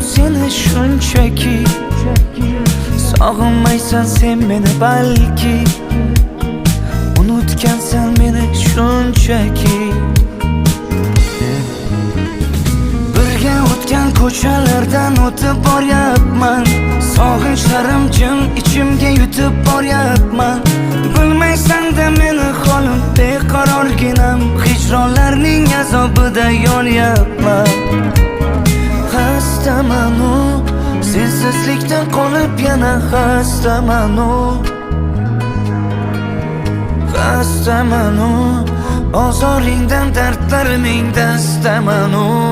seni shunchaki. Sog'inmaysan sen meni balki, unutgansan meni shunchaki. Birga o'tgan ko'chalardan o'tib boryapman, sog'inchlarim jim ichimga yutib boryapman. Bilmaysan-da meni holim beqarorginam, hijronlarning azobida yonyapman. Xastaman-u, sensizlikdan qolib yana xastaman-u. Xastaman-u, ozoringdan dardlariming dastaman-u.